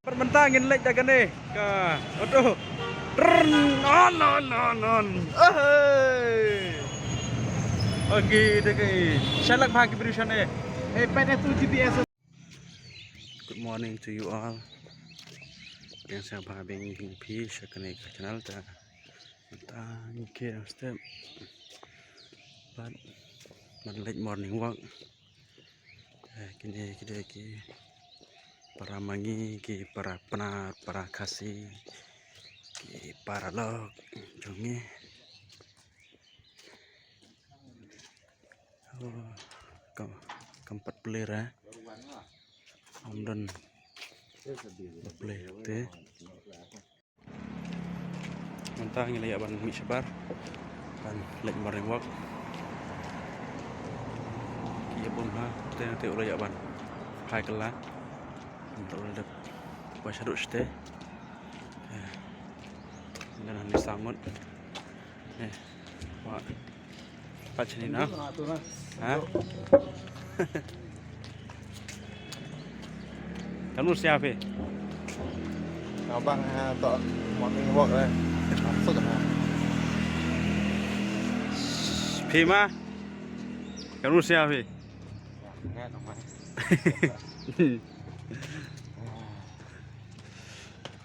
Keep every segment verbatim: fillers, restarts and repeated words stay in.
Pat mynta ngin leit da kane ka auto. Trrrn, on, on, on, on. Ahei. Okay, okay. Shalak bha ki briew shane. Hey, pet tu G P S. Good morning to you all. Ïa sha bha biang phi sha kane ka channel ta. Mynta ngi khie step. Pat ban leit morning walk. Eh, kine ki dei ki para Mangi, ki para Pnar, para Khasi, ki para lok jong ngi. Oh, kam, kam pat pler, eh. Ym don pler te. Mynta ngi la ïa ban mih shabar ban leit morning walk. Ki ïa bun ha te, te u la ïa ban phai kylla. Mynta u la dep ba shaduh shatei. Eh, mynta hangne saw ngut. Eh, wa. Pat shane na. Ha? Katno sñiaw phi? Abang, ha, to morning walk le. Suk na. Phi ma. Katno sñiaw phi? Ngat na ma.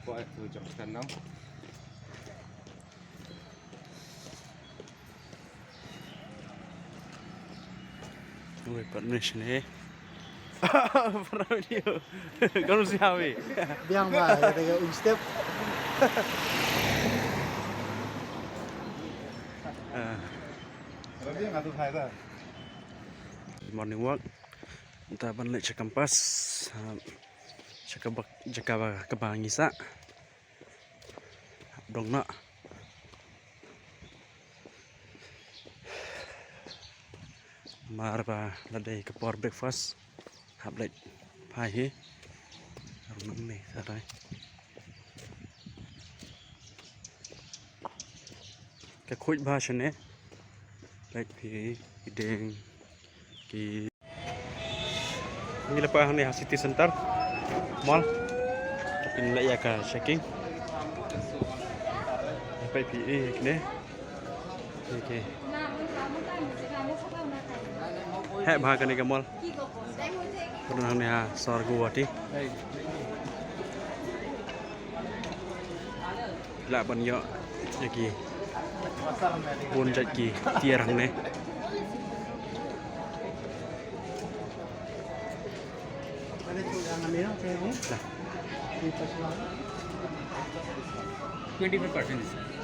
Ko tu jong kan no. Ui, pat miss ne. Para video. Katno sñiaw phi? Biang ba, kata ka um step. Ah. Morning walk. Mynta ban leit sha campus. Ah, sha kaba, sha kaba, kaba ngi sah. Dong noh. Mar ba la dei ka por breakfast. Hap leit phai hi. Ar nang ne sarai. Ka khuid bha shane. Leit phi ki dieng ki Ngi la poi hangne ha City Center Mall. Phin leit ïa ka checking. Peit phi ïa kine. Okay. Heh bha kane ka mall. Pynban hangne ha sor Guwahati. Lah ban ïoh ïa ki bun jait ki tiar hangne. Twenty-five percent discount.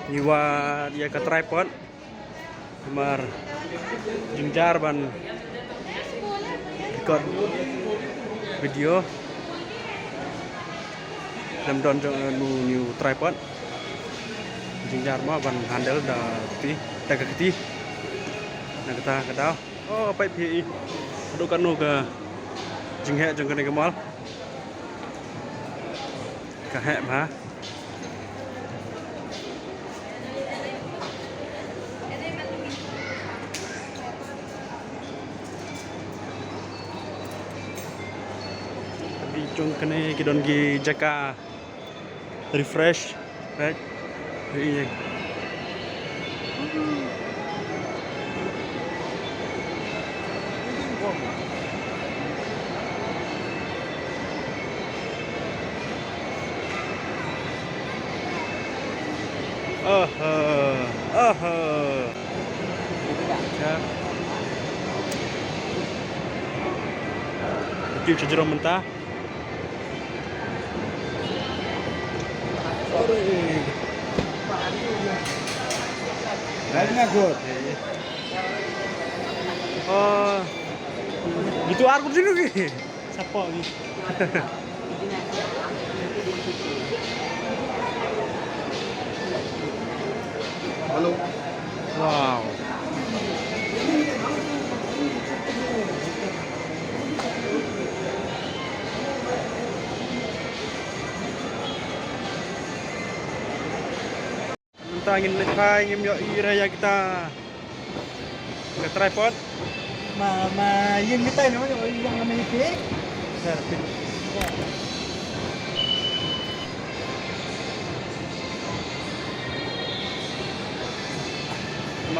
Ngi wad ïa ka tripod. Namar jynjar ban record video. Lem don jong, eh, u new tripod. Jynjar mo ban handle da kti, da ka kti. Na kata ka daw. Oh, peit phi. Haduh katno ka jingheh jong kane ka mall. Ka heh bha. Ki jong kane ki don ki jaka refresh. Right. Ïa. Aha, aha. Ya. Ki sha jrong mynta. Sorry. Lain aku. Oh. Gitu aku dulu ni. Sapa ni? Hello. Wow. Mynta ngin leit phai, ngim ïoh ïa kita ka tripod. Ma, ma, ïa mynta ïa ïa ïa ïa ïa Namar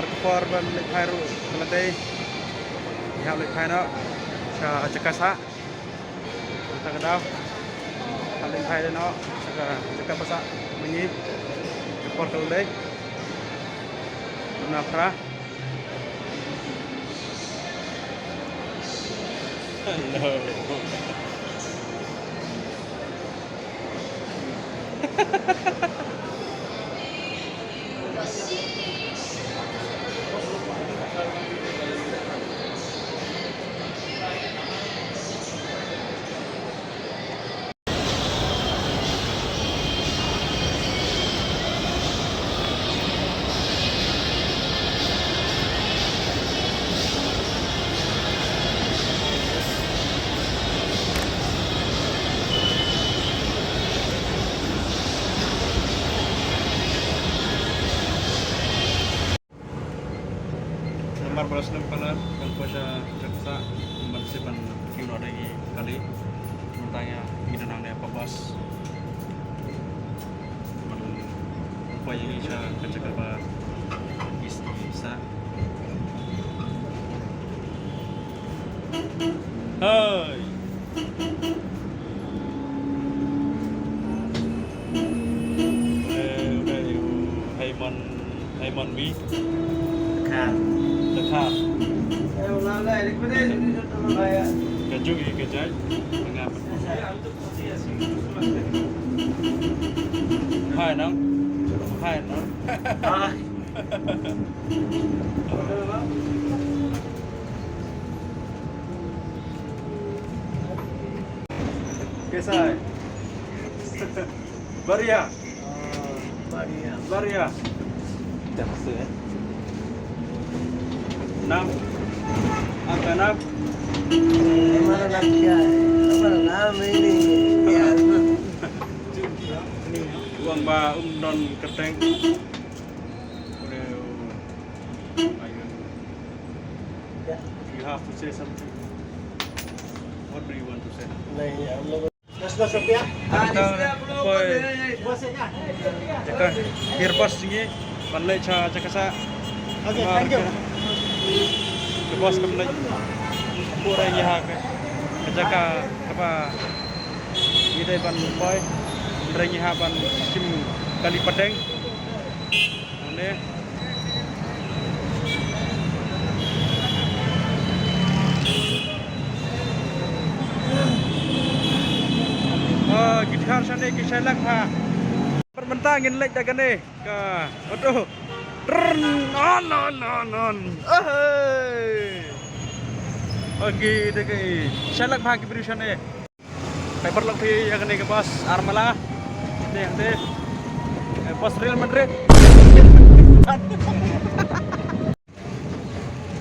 ka por ban leit phai ruh ka la dei. Ngi hap leit phai noh sha jaka sah. Mynta ka daw hap leit phai noh sha ka jaka ba sah ma ngi. Ka por ka la dei. Duna phra. Namar ba la snem palat, kan poi sha jaka sah, ban sah ban kiew noh da ki kali. Mynta ïa ngi don hangne hapoh bus. Ban poi ïa ngi sha ka jaka ba ngi sah. Hai. Eh, utai u Haiman, Haiman Wi. Khan. Khan. Ka jong i ka jait. Ngap. Hai nang. Hai nang. Hai. Kaisa hai? Baria. Baria. Baria. Dah masuk, eh? Nam. Angka nam. Mana nam dia? Mana nam ini? Ya. Uang ba um don kerteng. Udah. Ayun. You have to say something. What do you want to say? नहीं, हम लोग दस दस रुपया। Jaka poi, jaka pir bus jong ngi ban leit sha jaka sah. Okay, thank you. Ka bus kam leit. Pura ngi ha ka jaka kaba ngi dei ban poi. Hynrei ngi hap ban shim kali pateng. Ane. Ah, ki dkhar shane ki shai lak ha. Mynta ngin leit da kane ka auto. Trrrn, on, on, on, on. Ahei. Okay, da ki shai lak ha ki briew shane. Peit paralok phi ïa kane ka bus ar mala. Te te. Eh, bus Real Madrid.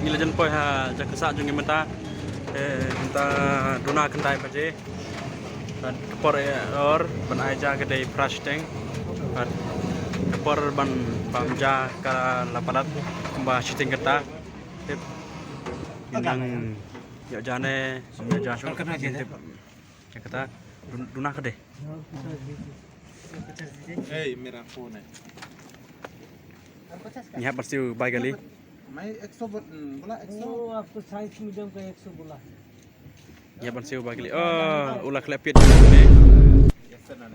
Ngi la jan poi ha jaka sah jong ngi mynta. Eh, mynta duna khyndai baje. Bad ka por eh or ban ai ja ka dei phra shiteng. Bad ka por ban pam ja ka la palat kumba shiteng kata. Tip. Ngi nang ïoh ja ne, ïoh ja shuh. Tip. Ïa kata, dun-, duna ka dei. Hey, mera phone hai. Ngi hap ban siew bai kali. मैं एक सौ बोल-, हम्म, बोला एक सौ। वो आपको साइज मीडियम का एक सौ बोला। Ngi hap ban siew bai kali. Oh, u la khleh pit.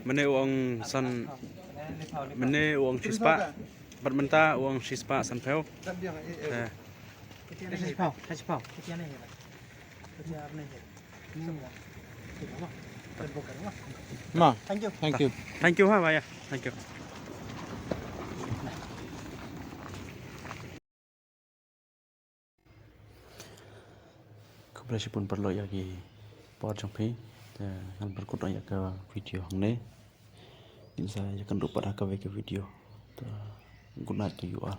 Mynne u ong san, mynne u ong shispah. Bad mynta u ong shispah sanphew. Eh. Shispah, shispah. Ma. Thank you. Thank you ha, bhaiya. Thank you. Khublei shibun paralok ïa ki por jong phi. Te ngan pynkhot ïa ka video hangne. Ngin sa ïakynduh pat ha kawei ka video. Te good night to you all.